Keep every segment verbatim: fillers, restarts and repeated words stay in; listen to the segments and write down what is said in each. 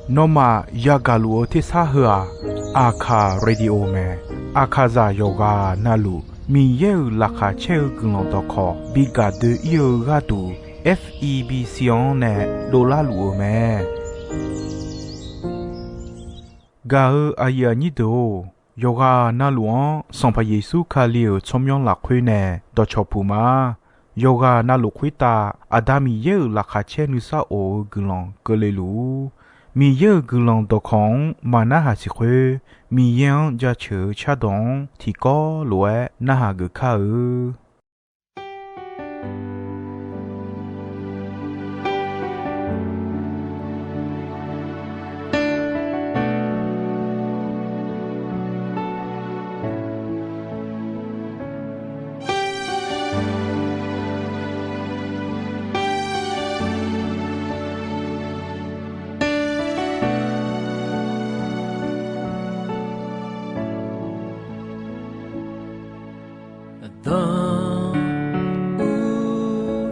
Nawmaf yagaq luf-eu tersar heu-aq, Aqkaq Radio mae. Aqkaqzaq yawqghaq navluf Miqyaer-euq laqkhaq caer-eu guiqlanq dawqkawq bi gaq doe-ir-eu gharduq, F E B C-anr nae dovlar luf-eu mae. Gaq-eu aqyuif aqnyir deuq-or, yawqghaq navluf-anr Sanqpaq Yeqsur Kali-euq tsawrmyanr lafkhoer nae dawqcawq puq ma. Yawqghaq navluf khoertav Aqda Miqyaer-euq laqkhaq caer nuisar of-eu guiqlanq keuvle luf-ur. Miqyaer-euq guiqlanq dawqkawq-anr maqnarhaq siq khoer, Miqyaer-anr jaceuq-eu cardawq-anr tiqkawv lof-aer narhaq geuf kar-eu. Aqdan uqmov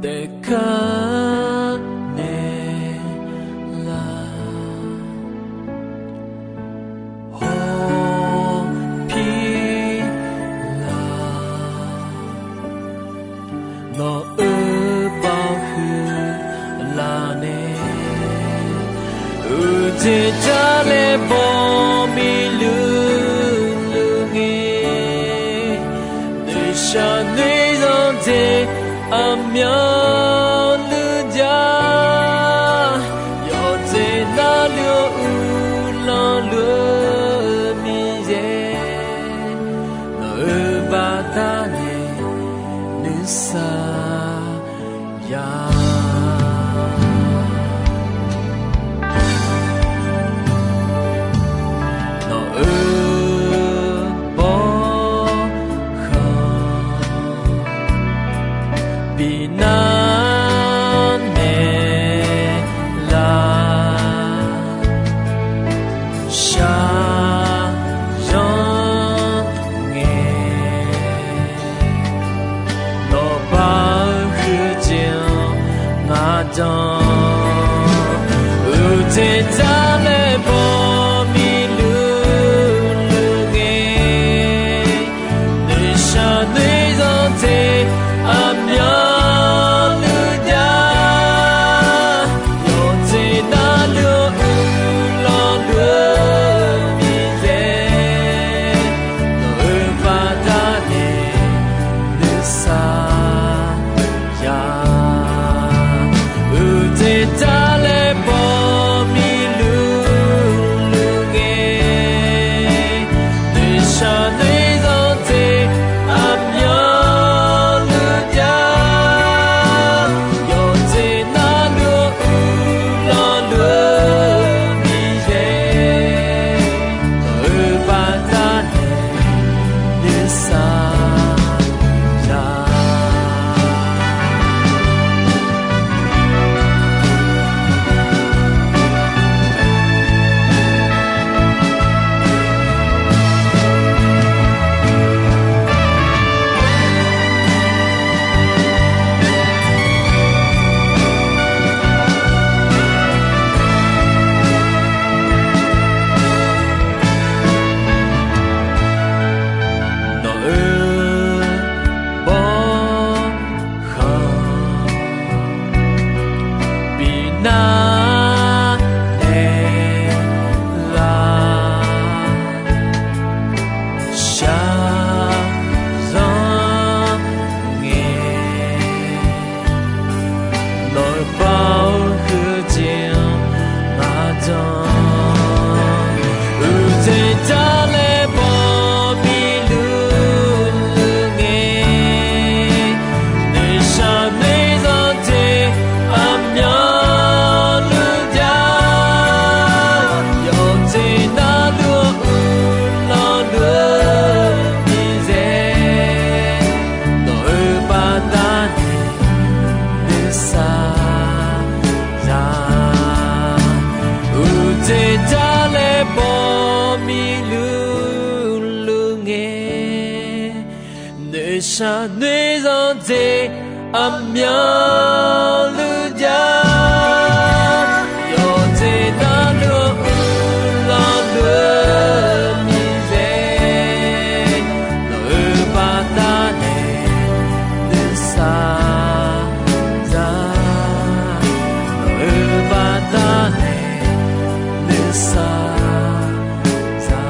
taef kar naeq lar, hawpir lar. Nawq-euq baoq huiq laf nae, uqteq jar laer baw miqluq luq ngae, noeqshaq noeqzanq jeq aqmyanluf jar. Yawqjeq navluf-eu uqlanq luf-eu Miqyaer, nawq-euq baqdanae nuisar ya. Nawq-euq bawrkhanq bi nar naeq lar, shaqzanr ngae. Nawq baoq huiq-eu jeq-anr ngaq danq, uqteq jar laer baw miqluq luq ngae, noeqshaq noeqzanq jeq aqmyanluf jar. Yawqjeq navluf-eu uqlanq luf-eu Miqyaer, nawq-euq baqdanae nuisar ya. Uqteq jar laer baw miqluq luq ngae, noeqshaq noeqzanq jeq aqmyanluf jar. Yawqjeq navluf-eu uqlanq luf-eu Miqyaer, nawq-euq baqdanae nuisar ya. Nawq-euq bawrkhanq bi nar naeq lar, shaqzanr ngae. Nawq-euq baoq huiq-eu jeq-anr ngaq danq, uqteq jar laer baw miqluq luq ngae, noeqshaq noeqzanq jeq aqmyanluf jar. Yawqjeq navluf-eu uqlanq luf-eu Miqyaer, nawq-euq baqdanae nuisar ya. Uqteq jar laer baw miqluq luq ngae, noeqshaq noeqzanq jeq Aqmyanluf ja, yawqjeq navluf-eu uiqlanq deuq miqzaeq, nawq-euq baqdanae nuisar za, nawq-euq baqdanae nuisar za.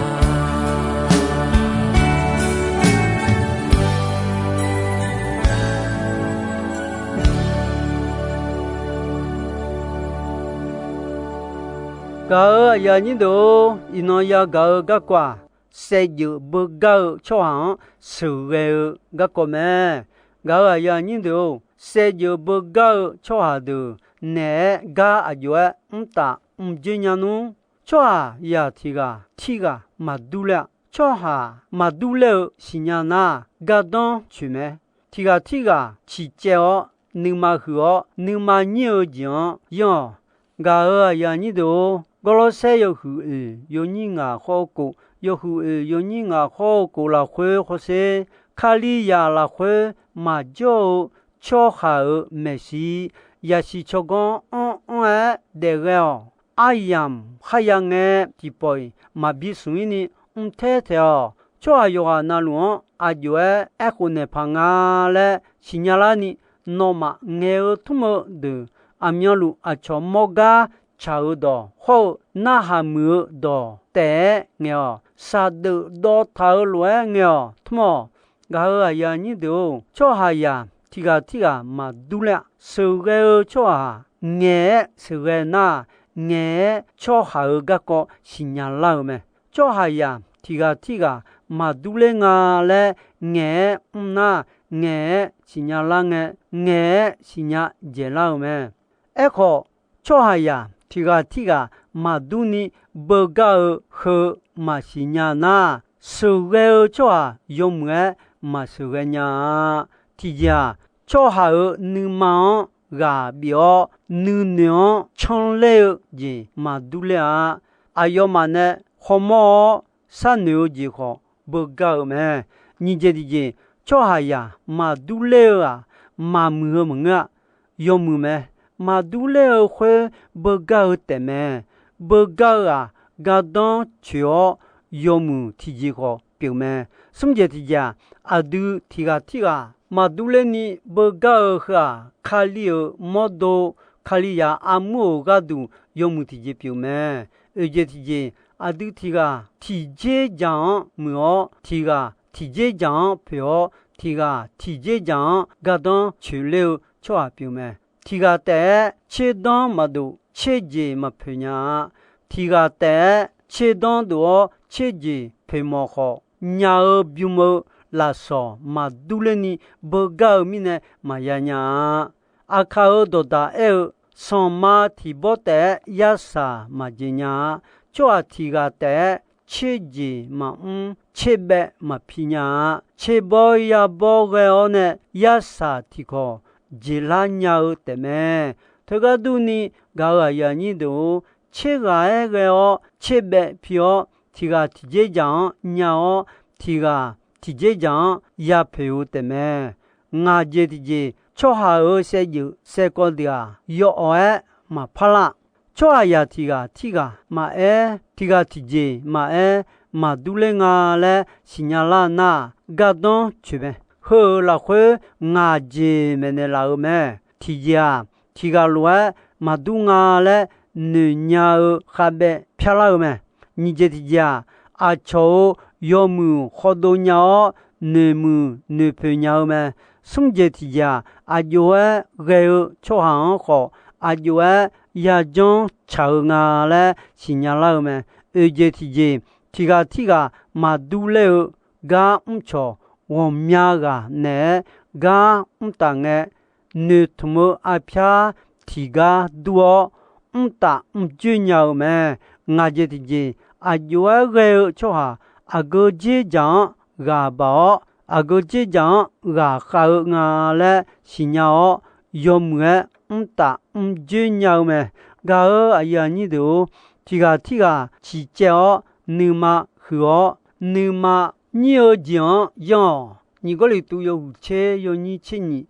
Gaq-euq aqyuif aqnyir deuq-or, iqnan yagaq-eu garkawv-aq, saevdzeuf beugar-eu tsawrhaq-anr sheuqghae-eu garkawv mae. Gaq-euq aqyuif aqnyir deuq-or, saevdzeuf beugar-eu tsawrhaq deuq naeq-aer gar aqjox-aer mrtaf mrdzoer nya nmr. Tsawrhaqzaq tiq ghaq tirghaq maqdur ler-a. Tsawrhaq maqdur ler-eu siqnya nar, gardanr coeq mae. Tiq ghaq tirghaq ciqcaev-awr, nuima huiq-awr, nuima nyir-eu jeq-anr yanr-awq. Gaq-euq aqyuif aqnyir deuq-or, Gawrlawrsaer yawhuiq oeq yawnyir ngaq khawr-eu kof, yawhuiq oeq yawnyir ngaq khawr-eu kof lafkhoer hawsher, Kalizaq lafkhoer maqjawr-eu tsawrhaq-euq maeqshi, yasiq tsawrganr anr anr-aer daefghae-awq. Aryamq kharya ngae, tiqpawf-iq maqbi smq-ir ni mrtaer taeq-awq. Tsawrhaq yawqghaq navluf-anr aqjox-aer aerkhof naeq paq nga laer siqnya larni, nawmaf ngaeq-eu tmr-eu deuq, aqmyanluf aqcawq mawr gar tsaq-eu dawq hawr-eu narhaq muiq-eu dawq taef-aer ngaeq-awq. Shaqdeuf dawv taq-eu lof-aer ngaeq-awq tmr-awq. Gaq-euq aqyuif aqnyir deuq-or, tsawrhaqzaq tiq ghaq tirghaq maqdur ler-a. Sheuqghae-eu tsawrhaq ngaeq-aer sheuqghae nar, ngaeq-aer tsawrhaq-euq garkawv siqnya lar-eu mae. Tsawrhaqzaq tiq ghaq tirghaq maqdur ler nga laer ngaeq-aer mr nar, ngaeq-aer siqnya lar ngae, ngaeq-aer siqnya dzaeqlar-eu mae. Aerkhawf, tsawrhaqzaq tiq ghaq tirghaq maqdur ni beugar-eu heu maqsiq nya nar, sheuqghae-eu tsawrhaq yawmuiq-aer maqsheuqghae nya-a. Tiqjeq-aq, tsawrhaq-euq nuima-anr ghaq bif-awr, nuinoeq-anr canr ler-eu jeq maqdur ler-a. Aqyawfmaf nae khawmawr-awr sharnoeq-eu jeq khawf beugar-eu mae. Nyiq jeq tiqjeq, tsawrhaqzaq maqdur ler-eu-aq, maqmuiq-eu maqngeur-a. Yawmuiq mae. Maqdur ler-eu khoer beugar-eu taefmae. Beugar-eu-aq, gardanr coeq-awr yawmuiq tiqjeq khawf pyeuf mae. Smr jeq tiqjeq-aq, aqdui tiq ghaq tirghaq maqdur ler ni beugar-eu heu-aq, Kali-euq mawrdo, Kalizaq armur-euq gharduq yawmuiq tiqjeq pyeuf mae. Oeq jeq tiqjeq, aqdui tiq ghaq tiqjeq dzaq-anr muiq-awr, tiq ghaq tiqjeq dzaq-anr poeq-awr, tiq ghaq tiqjeq dzaq-anr gardanr coeq ler-eu tsawrhaq pyeuf mae. Tiq ghaq taef-aer tserdanr maqdov, tserjeq maqpoeq nya-a. Tiq ghaq taef-aer tserdanr dov-awr tserjeq poeq mawf khawf, nya-eu bym-eu lafsawq maqdur ler ni beugar-eu mirnae maqya nya-a. Aqkaq-euq dawqdaq aer-eu, sanqma tiq bawr taef-aer yarsaq maqjeq nya-a. Tsawrhaq tiq ghaq taef-aer tserjeq maqmr, tserbaev maqpi nya-a. Tserbawr yarbawr ghae-awr nae yarsaq tiqkawq jeqlar nya-eu taefmae. Teugar durni, gaq-euq aqyuif aqnyir deuq-or, tserghaq-aer ghae-awr tserbaev pi-awr, tiq ghaq tiqjeq dzaq-anr nya-awr, tiq ghaq tiqjeq dzaq-anr yapoeq-eu taefmae. Ngaq jeq tiqjeq, tsawrhaq-euq saevdzeuf saevkawv deuq-aq, yawawq-aer maqpar lar. Tsawrhaqzaq tiq ghaq tirghaq maqaer, tiq ghaq tiqjeq maqaer, maqdur ler nga laer siqnya lar nar, gardanr coeq mae. Heu-euq lafkhoer ngaq jeq maeqnaeq laf-eu mae. Tiqjeq-aq, tiq ghaq lof-aer maqdur nga laer noeqnya-eu khavbaev pyarlar-eu mae. Nyiq jeq tiqjeq-aq, aqcawq-euq yawmuiq khawdov nya-awr, noeqmuiq noeqpoeq nya-eu mae. Smr jeq tiqjeq-aq, aqjox-aer ghae-eu tsawrhaq-anr khawf, aqjox-aer yajanr tsaq-eu nga laer siqnya lar-eu mae. Oeq jeq tiqjeq, tiq ghaq tirghaq maqdur ler-eu gar mrcawq ghawqmya ghaq naeq-aer gar mrtaf ngae, noeqtmq-eu arpyar tiqgar dur-awr, mrtaf mrdzoer nya-eu mae. Ngaq jeq tiqjeq, aqjox-aer ghae-eu tsawrhaq aqgeu dzerdzaq-anr ghaq baq-awr, aqgeu dzerdzaq-anr ghaq khav-eu nga laer siqnya-awr, yawmuiq-aer mrtaf mrdzoer nya-eu mae. Gaq-euq aqyuif aqnyir deuq-or, tiq ghaq tirghaq ciqcaev-awr, nuima huiq-awr, nuima nyir-eu jeq-anr yanr-awq. Nyiq Gawrliqtu yawhuiq tser yawnyir tser nyiq,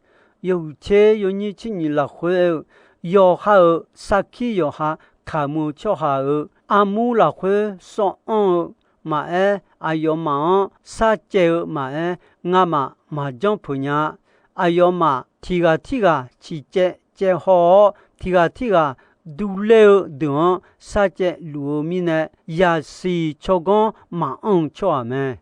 yawhuiq tser yawnyir tser nyiq lafkhoer aer-eu, yawqha-euq sarkir yawqha kaqmq-eu tsawrhaq-euq armur lafkhoer sawv anr-eu maqaer, aqyawfmaf-anr sarcaev-eu maqaer, ngamaf maqjanr peuq nya. Aqyawfmaf tiq ghaq tirghaq ciqcaev caev haw-awr, tiq ghaq tirghaq durler-eu deuq-anr sarcaev luf-eu mirnae, yaqsiq tsawrganr maqanr-eu tsawrhaq mae.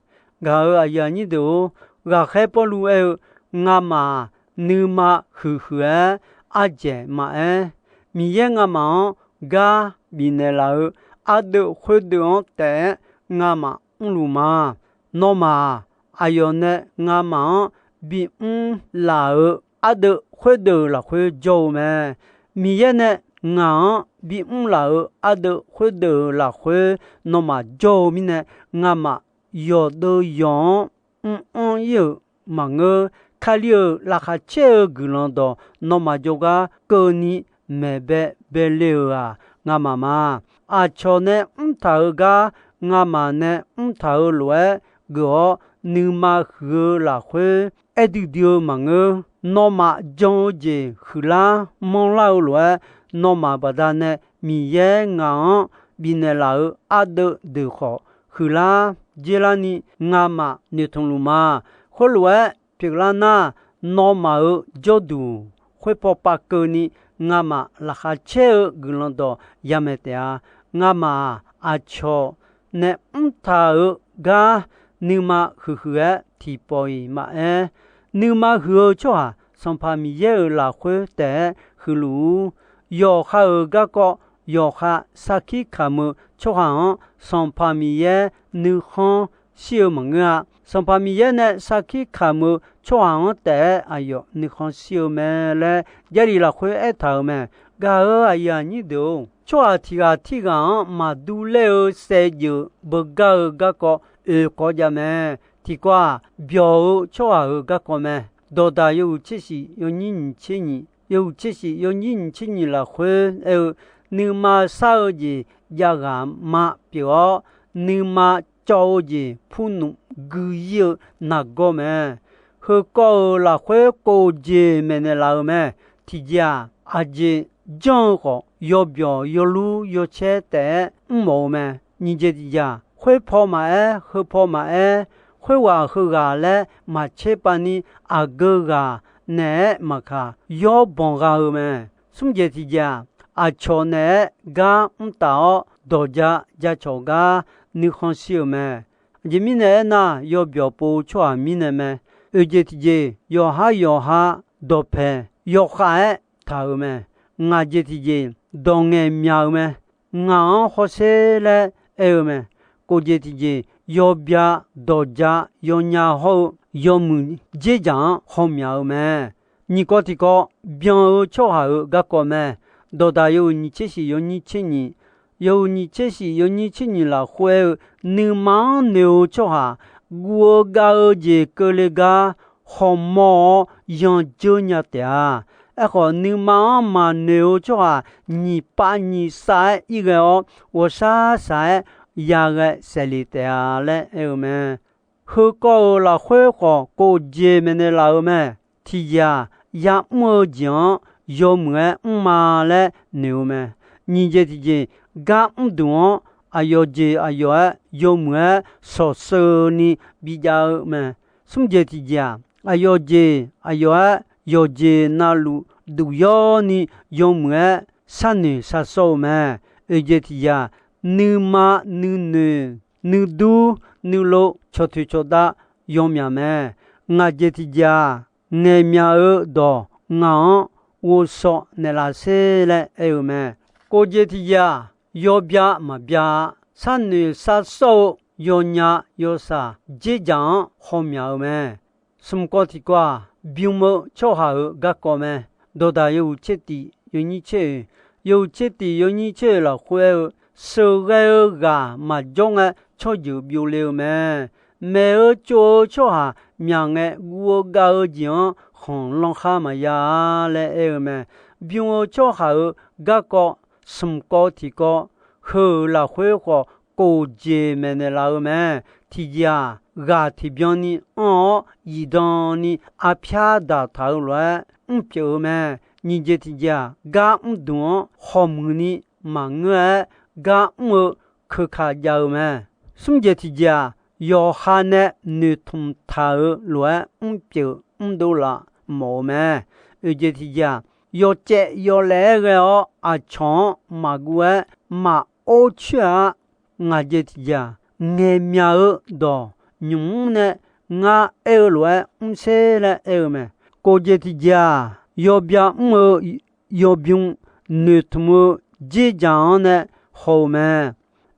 Gaq-euq aqyuif aqnyir deuq-or, ghaqkhaer Pawrluv aer-eu, ngamaf-aq, nuima huiq huiq-aer ardzaeq maqaer, Miqyaer ngamaf-anr gar bifnaeq laf-eu ardeuv khoerdeuv-anr taef-aer ngamaf mrluf ma. Nawmaf-aq, aqyawf nae ngamaf-anr bimr laf-euq ardeuv khoerdeuv lafkhoer jawr-eu mae. Miqyaer nae ngaq-anr bimr laf-euq ardeuv khoerdeuv lafkhoer nawmaf jawr-eu mirnae, ngamaf yawqdeuv yawq-anr mr-anr ir-euq maqngeur. Kali-euq laqkhaq caer-eu guiqlanq dawq nawmaf jawrgar keuvni maeq bae bae le-euq-aq, ngamaf ma. Aqcawq nae mrtaq-euq gar ngamaf nae mrtaq-eu lof-aer geuf-awr, nuima huiq-eu lafkhoer aer duidui-eu maqngeur. Nawmaf jan-eu jeq huiqlar manrlar-eu lof-aer, nawmaf baqdanae Miqyaer ngaq-anr bifnaeq laf-euq ardeuv deuq khawf huiqlar dzer larni ngamaf noeqtmq luf ma. Khoerlof-aer pyeuflar nar, nawmaf-euq jawrduq khoer paw pav keuvni ngamaf laqkhaq caer-eu guiqlanq dawq yamaeq taef-a. Ngamaf-aq, aqcawq nae mrtaq-euq gar nuima huiqhuiq-aer tiqpawf-iq maqaer, nuima huiq-eu tsawrhaq Sanqpaq Miqyaer-euq lafkhoer taef-aer huiqluf-ur. Yawqha-euq garkawv yawqha sarkir kamq-eu tsawrhaq-anr Sanqpaq Miqyaer nuikhanr shir-eu maqngeur-a. Sanqpaq Miqyaer nae sarkir kamq-eu tsawrhaq-anr taef-aer aqyawf nuikhanr shir-eu mae laer Jarlif lafkhoer aertaq-euq mae. Gaq-euq aqyuif aqnyir deuq-or, tsawrhaq tiq ghaq tirghaq-anr maqdur ler-eu saevdzeuf beugar-eu garkawv oekawv jav mae. Tiqkawv-aq, byawq-eu tsawrhaq-euq garkawv mae. Dawqdaq yawhuiq tser shif yawnyir nyiq tser nyiq, yawhuiq tser shif yawnyir nyiq tser nyiq lafkhoer aer-eu, nuima shar-eu jeq javghaq ma pyeuf-awr, nuima cawv-eu jeq purnmf gui ir-eu nargawr mae. Heukawv-euq lafkhoer kof jeq maeqnaeq laf-euq mae. Tiqjeq-aq, aqjeq janr-eu khawf, yawbyawq yawlur yawcaer taef-aer mrmawf-eu mae. Nyiq jeq tiqjeq-aq, khoer paw maqaer, heu paw maqaer, khoerghaq heughaq laer maqtser pav ni, aqgeu ghaq naeq-aer maqkaq, yawr banq gha-eu mae. Smr jeq tiqjeq-aq, aqcawq naeq-aer gar mr taf-awr, dawq ja ja cawq gar nuikhanr shir-euq mae. Aqjeq mirnae aernar, yawbyawq pov-eu tsawrhaq mirnae mae. Oeq jeq tiqjeq, yawqhar yawqha dawqpaeq yawkhav-aer taq-euq mae. Ngaq jeq tiqjeq, dawq ngaeqmyaq-euq mae. Ngaq-anr hawsher laer aer-eu mae. Kof jeq tiqjeq, yawbya dawq ja yawnya hawr-eu yawmuiq dzerdzaq-anr hawmyaq-eu mae. Nyiq kawv tiqkawv, byan-eu tsawrhaq-euq garkawv mae. Dawqdaq yawhuiq nyiq tser shif yawnyir tser nyiq, yawhuiq nyiq tser shif yawnyir tser nyiq lafkhoer aer-eu, nuima-anr noeq-eu tsawrhaq guv-eu gav-eu jeq keuvle gar hawmawr-awr yandzeur nya taef-a. Aerkhawf, nuima-anr maqnoeq-eu tsawrhaq nyiq pav nyiq sav-aer ir ghae-awr, ghawqshaq shaq-aer yaghae saeqlef taef-a laer aer-eu mae. Heukawv-euq lafkhoer khawf, kof jeq maeqnaeq laf-eu mae. Tiqjeq-aq, ya'mr-eu jeq-anr yawmuiq-aer mr ma laer noeq-eu mae. Nyiq jeq tiqjeq, gar mr duq-anr aqyawf jeq aqyawf-aer yawmuiq-aer shawqsheu ni bijav-eu mae. Smr jeq tiqjeq-aq, aqyawf jeq aqyawf-aer yawqjeq navluf duq yawr ni yawmuiq-aer sharnoeq shar sawr-eu mae. Oeq jeq tiqjeq-aq, nuima nuinoeq nuidur nuilov cawqtoeq cawqdav yawmyaq mae. Ngaq jeq tiqjeq-aq, ngaeqmyaq-eu dawq ngaq-anr ghovshaw naeqlaf sher laer aer-eu mae. Kof jeq tiqjeq-aq, yawbya maqbya-a. Sharnoeq shar sawr-eu yawnya yawshaq dzerdzaq-anr hawmyaq-eu mae. Smq kawv tiqkawv-aq, bym-eu tsawrhaq-euq garkawv mae. Dawqdaq yawhuiq tser tif yawnyir tser oeq, yawhuiq tser tif yawnyir tser oeq lafkhoer aer-eu, sheuqghae-eu ghaq maqjawr ngae tsawrjeuq byovle-eu mae. Maeq-eu tsov-eu tsawrhaq myaq ngae, guv-eu gav-eu jeq-anr khanqlanr khar maqya-a laer aer-eu mae. Bym-eu tsawrhaq-euq garkawv smq kawv tiqkawv, heu-euq lafkhoer khawf, kof jeq maeqnaeq laf-eu mae. Tiqjeq-aq, ghaq tiqbyan ni anr-awr zifdan ni arpyar daqtaq-eu lof-aer mrpyeuf-eu mae. Nyiq jeq tiqjeq-aq, gar mrdmq-anr hawmuiq ni maqngeur-aer, gar mr-eu keuka jav-eu mae. Smr jeq tiqjeq-aq, yawqha nae noeqtmq taq-euq lof-aer mrpyeuf mrdov laf mawf-eu mae. Oeq jeq tiqjeq-aq, yawcaev yawlaeq-aer ghae-awr aqcawq-anr maqguv-aer maqor coer-a. Ngaq jeq tiqjeq-aq, ngaeqmyaq-eu dawq nymq mr nae ngar aer-eu lof-aer mrser laer aer-eu mae. Kof jeq tiqjeq-aq, yawbya mr-eu yawbym noeqtmq-eu dzerdzaq-anr nae haw-eu mae.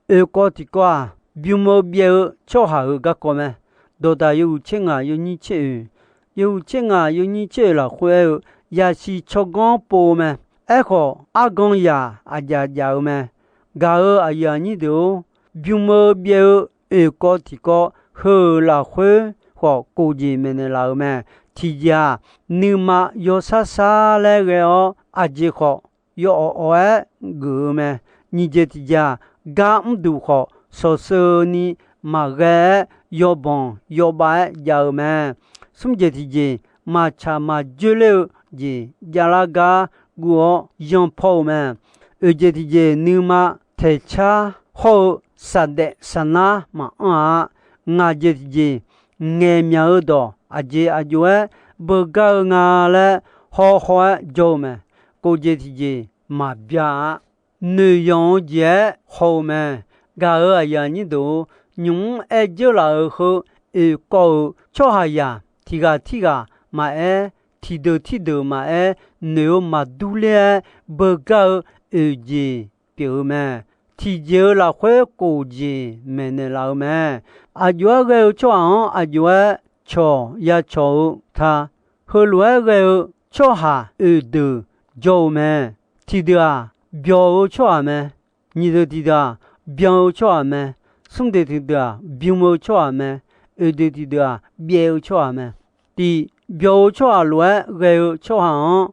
Oeqkawv tiqkawv-aq, bym-eu byaev-eu tsawrhaq-euq garkawv mae. Dawqdaq yawhuiq tser ngaq yawnyir tser oeq, yawhuiq tser ngaq yawnyir tser oeq lafkhoer aer-eu, yasiq tsawrganr pov-eu mae. Aerkhawf, argan yaq aqjaf jaf-eu mae. Gaq-euq aqyuif aqnyir deuq-or, bym-eu byaev-eu oeqkawv tiqkawv heu-euq lafkhoer khawf, kof jeq maeqnaeq laf-euq mae. Tiqjeq-aq, nuima yawsar sar laer ghae-awr, aqjeq khawf, yawawq awq-aer geuf-eu mae. Nyiq jeq tiqjeq-aq, gar mrduq khawf, sawqseu ni maqghae-aer, yawbanq yawbav-aer jav-eu mae. Smr jeq tiqjeq, maqtsaq maqjoer ler-eu jeq javlar gar guv-awr yanpaw-eu mae. Oeq jeq tiqjeq, nuima taeqcar hawr-eu saqdaef saqnar maqanr-a. Ngaq jeq tiqjeq, ngaeqmyaq-eu dawq aqjeq aqjox-aer beugar-eu nga laer hawhaw-aer jawr-eu mae. Kof jeq tiqjeq, maqbya-a. Noeqyanq-eu jeq-aer haw-eu mae. Gaq-euq aqyuif aqnyir deuq-or, nymq mr aer dzeur laf-euq heu oeqkawv-euq tsawrhaqzaq tiq ghaq tirghaq maqaer, tiqdeuq tiqdeuq maqaer, noeq-eu maqdur ler-aer beugar-eu oeq jeq pyeuf-eu mae. Tiqjeq-eu lafkhoer kof jeq maeqnaeq laf-eu mae. Aqjox-aer ghae-eu tsawrhaq-anr aqjox-aer cawq ya cawq-eu ta, heulof-aer ghae-eu tsawrhaq oeq deuq jawr-eu mae. Tiqdeuq-aq, byawq-eu tsawrhaq mae. Nyiq deuq tiqdeuq-aq, byan-eu tsawrhaq mae. Smr deuq tiqdeuq-aq, bym-eu tsawrhaq mae. Oeq deuq tiqdeuq-aq, byaev-eu tsawrhaq mae. Tiq, byawq-eu tsawrhaq lof-aer ghae-eu tsawrhaq-anr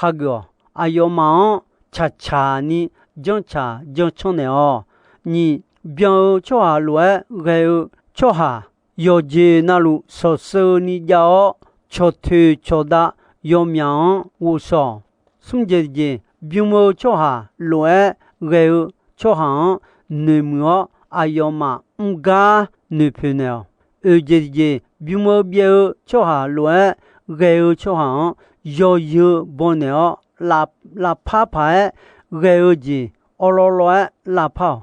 hageuf-awq. Aqyawfmaf-anr tsaqtsaq ni janrtsaq janrcanr naeq-awq. Nyiq, byan-eu tsawrhaq lof-aer ghae-eu tsawrhaq, yawqjeq navluf sawqseu ni jav-awr, cawqtoeq cawqdav yawmyaq-anr ghovshaw-awq. Smr jeq tiqjeq, bym-eu tsawrhaq lof-aer ghae-eu tsawrhaq-anr noeqmuiq-awr, aqyawfmaf mr gar noeqpoeq naeq-awq. Oeq jeq tiqjeq, bym-eu byaev-eu tsawrhaq lof-aer ghae-eu tsawrhaq-anr yawzeu baw naeq-awr, lavpar paq-aer ghae-eu jeq awrlawrlawr-aer lavpar-awq.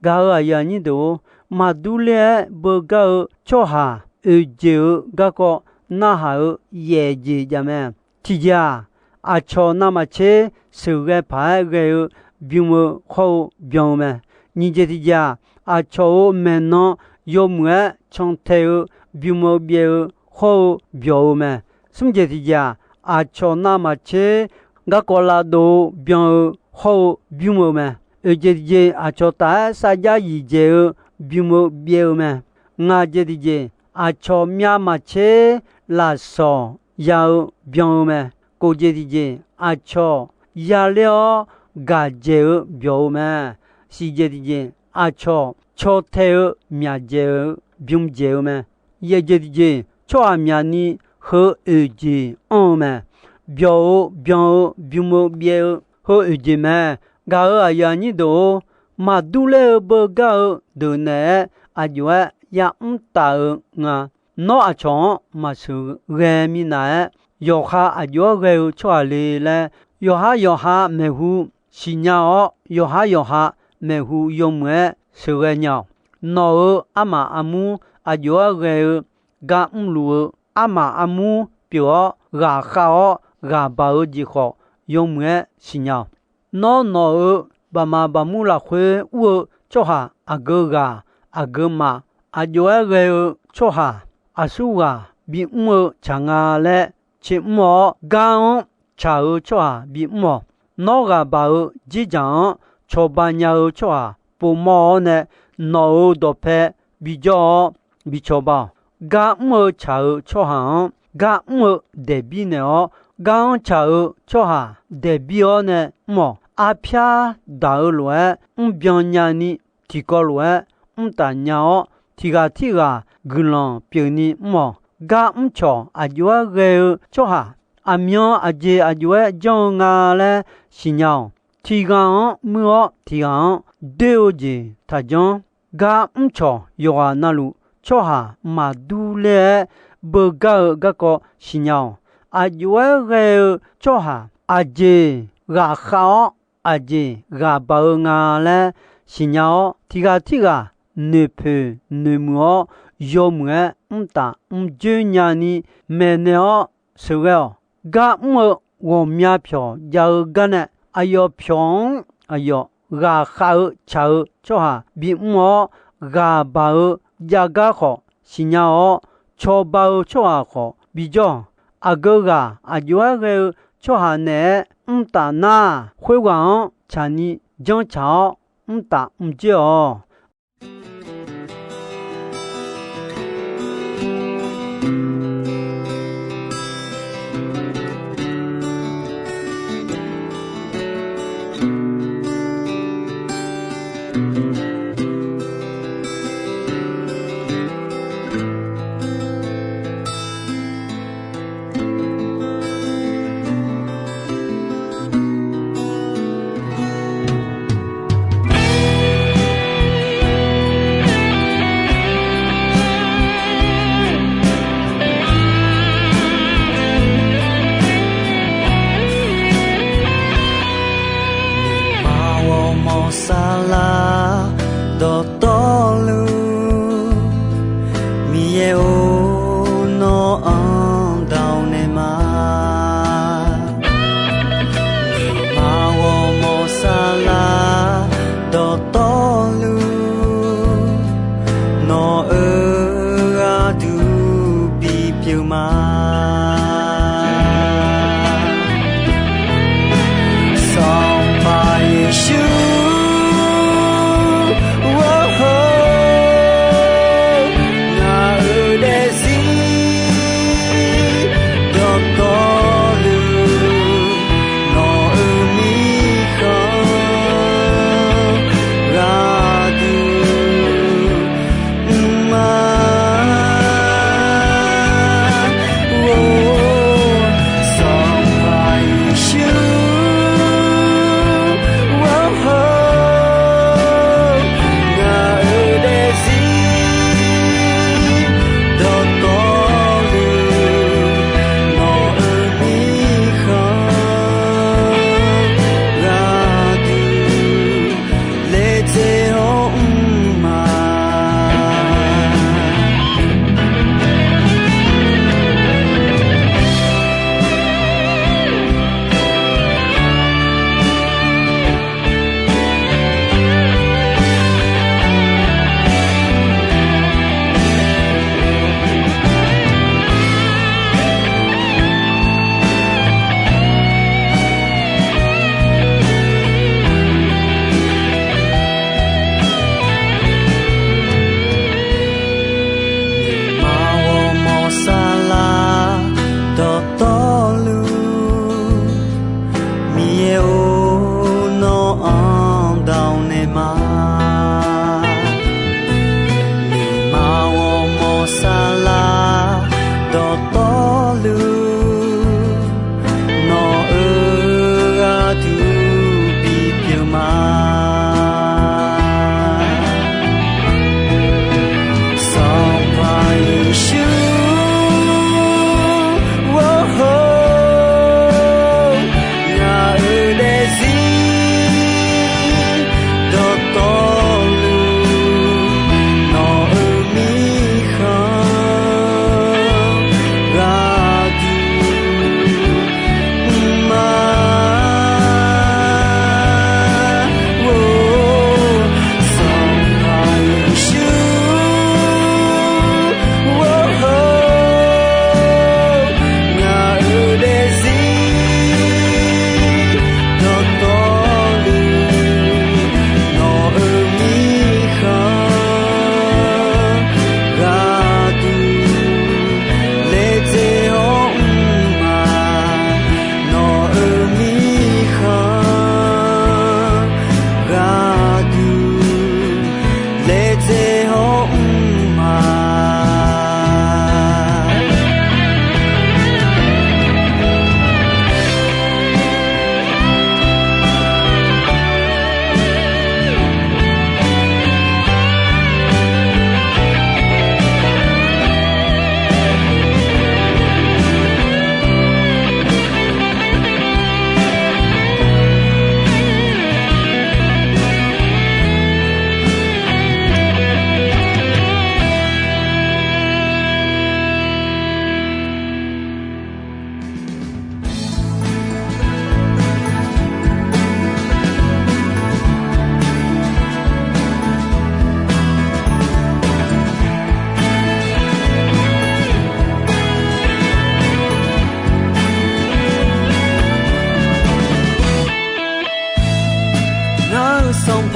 Gaq-euq aqyuif aqnyir deuq-or, maqdur ler-aer beugar-eu tsawrhaq oeq jeq-eu garkawv narhaq-eu yaef jeq jav mae. Tiqjeq-aq, aqcawq navmaqtser sheuqghae paq-aer ghae-eu bym-eu hawr-eu byan-eu mae. Nyiq jeq tiqjeq-aq, aqcawq-euq maeqnan yawmuiq-aer cantae-eu bym-eu byaev-eu hawr-eu byawq-eu mae. Smr jeq tiqjeq-aq, aqcawq navmaqtser garkawv lavdov-eu byan-eu hawr-eu bymr-eu mae. Oeq jeq tiqjeq, aqcawq taf-aer sarjax yiqdzaeq-eu bym-eu byaev-eu mae. Ngaq jeq tiqjeq, aqcawq myavmaqtser lafsawq ya-eu byan-eu mae. Kof jeq tiqjeq, aqcawq yaler-awr gaqdzaeq-eu byawq-eu mae. Siq jeq tiqjeq, aqcawq caw tae-eu myaqdzaeq-eu bym dzaeq-eu mae. Yaeq jeq tiqjeq, tsawrhaq myaqni heu oeq jeq anr-eu mae. Byawq-eu byan-eu bym-eu byaev-eu heu oeq jeq mae. Gaq-euq aqyuif aqnyir deuq-or, maqdur ler-eu beugar-eu deuq naeq-aer aqjox-aer yamr taf-eu nga. Nawr aqcawq-anr maqsheuqghae minav-aer, yawqha aqjox-aer ghae-eu tsawrhaq le laer, yawqhar yawqha maeqhu siqnya-awr, yawqhar yawqha maeqhu yawmuiq-aer sheuqghae nya-awq. Nawq-euq armaf armur aqjox-aer ghae-eu gar mrluf-eu, armaf armur pyeuf-awr ghaqkhav-awr ghaq baq-eu jeq khawf, yawmuiq-aer siqnya-awq. Nawr nawq-euq baqma baqmur lafkhoer ur-eu tsawrhaq aqgeu ghaq, aqgeu maf, aqjox-aer ghae-eu tsawrhaq aqsurghaq bimr-eu tsaq nga laer tsermr-awr, gar-anr tsaq-eu tsawrhaq bimr-awq. Nawr ghaq baq-eu dzerdzaq-anr cawba nya-eu tsawrhaq povmawr-awr nae, nawq-euq dawqpae bijawr-awr bicawba-awq. Gar mr-eu tsaq-eu tsawrhaq-anr gar mr-eu daeqbir naeq-awr, gar-anr tsaq-eu tsawrhaq daeqbir-awr nae mr-awq. Arpyar daq-eu lof-aer mrbyan nyani, tiqkawv lof-aer mr taf nya-awr, tiq ghaq tirghaq guiqlanq pyeufni mr-awq. Gar mrcawq aqjox-aer ghae-eu tsawrhaq, aqmyan aqjeq aqjox-aer janr-eu nga laer siqnya-awq. Tiq ghaq-anr muir-awr, tiq ghaq-anr doer-eu jeq taqjanr. Gar mrcawq yawqghaq navluf tsawrhaq maqdur ler-aer beugar-eu garkawv siqnya-awq. Aqjox-aer ghae-eu tsawrhaq aqjeq ghaqkhav-awr, aqjeq ghaq baq-eu nga laer siqnya-awr, tiq ghaq tirghaq noeqpoeq noeqmuiq-awr, yawmuiq-aer mr taf mrjoer nyani maeqnaeq-awr sheuqghae-awq. Gar mr-eu ghawqmya pyawq jav-eu gar nae, aqyawf pyawq-anr aqyawf ghaqkhav-eu tsaq-eu tsawrhaq bimr-awr, ghaq baq-eu jav gar khawf siqnya-awr, cawba-eu tsawrhaq khawf bijawr-awq. Aqgeu ghaq aqjox-aer ghae-eu tsawrhaq naeq-aer mr taf nar, khoerghaq-anr tsaqni janrtsaq-awr mr taf mrjoer-awq.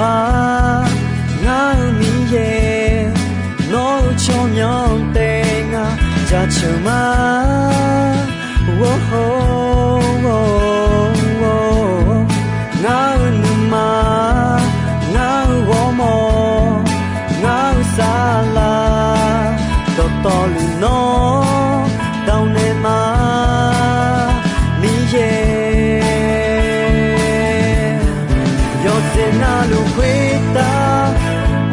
Sanqpaq, ngar-eu Miqyaer, nawr-eu tsawrmyanr taef ngaq jaceuq ma. Ngar-eu nuima, ngar-eu ghawrmawr, ngar-eu saflar, dawqtawvluf nawr dawq naeq ma, Miqyaer. Yawqjeq navluf khoertav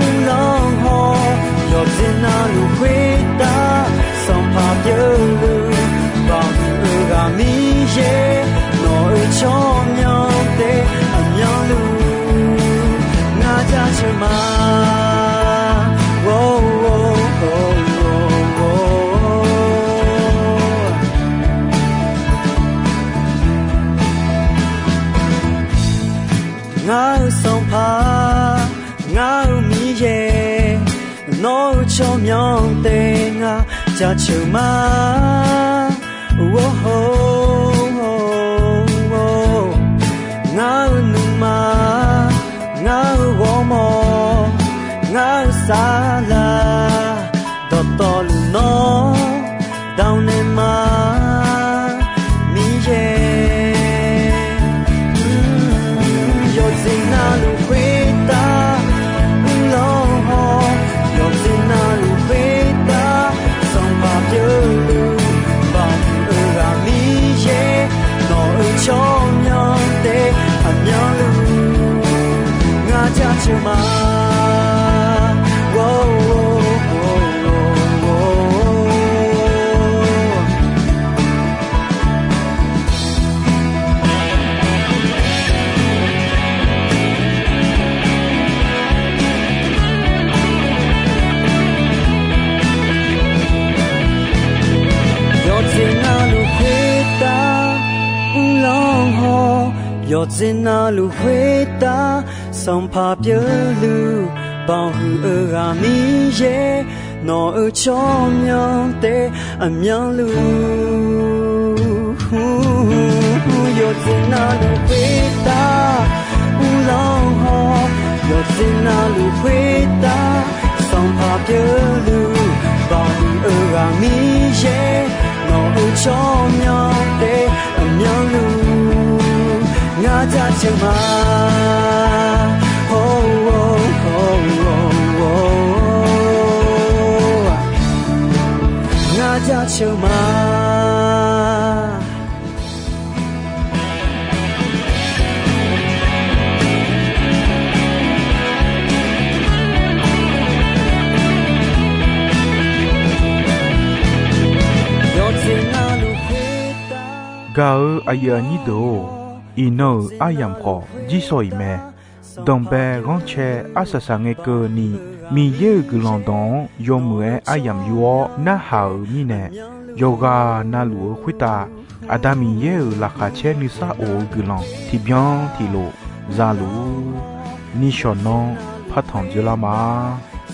uvlanr haw, yawqjeq navluf khoertav sanqpaq pyeufluf, baqhuiq-eu ghaq Miqyaer, nawq-eu tsawrmyanr taef aqmyanluf ngar jaceuq ma. Ngar-eu Sanqpaq, ngar-eu Miqyaer, nawr-eu tsawrmyanr taef ngaq jaceuq ma. Ngar-eu nuima, ngar-eu ghawrmawr, ngar-eu saflar, dawqtawvluf nawr dawq naeq ma, Miqyaer. Yawqjeq navluf khoertav uvlanr haw, yawqjeq navluf khoertav sanqpaq pyeufluf, baqhuiq-eu ghaq Miqyaer, nawq-eu tsawrmyanr taef aqmyanluf ngar jaceuq ma. Yawqjeq navluf khoertav uvlanr haw, yawqjeq navluf khoertav sanqpaq pyeufluf, baqhuiq-eu ghaq Miqyaer, nawq-eu tsawrmyanr taef aqmyanluf. Yawqjeq navluf khoertav uvlanr haw, yawqjeq navluf khoertav sanqpaq pyeufluf, baqhuiq-eu ghaq Miqyaer, nawq-eu tsawrmyanr taef aqmyanluf ngar jaceuq ma. Ngar jaceuq ma. Yawqjeq navluf khoertav. Gaq-eu aqyuif aqnyir deuq-or, iqnan-euq aryamq khawf jirsawq iq mae. Danqbae ghanrcae arsaq saq ngae keuvni, Miqyaer-euq guiqlanq dawq-anr yawmuiq-aer aryamq yur-awr narhaq-euq mirnae, yawqghaq navluf-eu khoertav Aqda Miqyaer-euq laqkhaq caer nuisar of-eu guiqlanq tiqbyan tiqlof za luf-ur. Nishawq nanr partanq dzeurlar ma.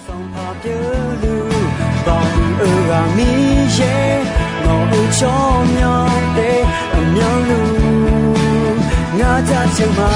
Sanqpaq pyeufluf, baqhuiq-eu ghaq Miqyaer, nawq-eu tsawrmyanr taef aqmyanluf ngar jaceuq ma.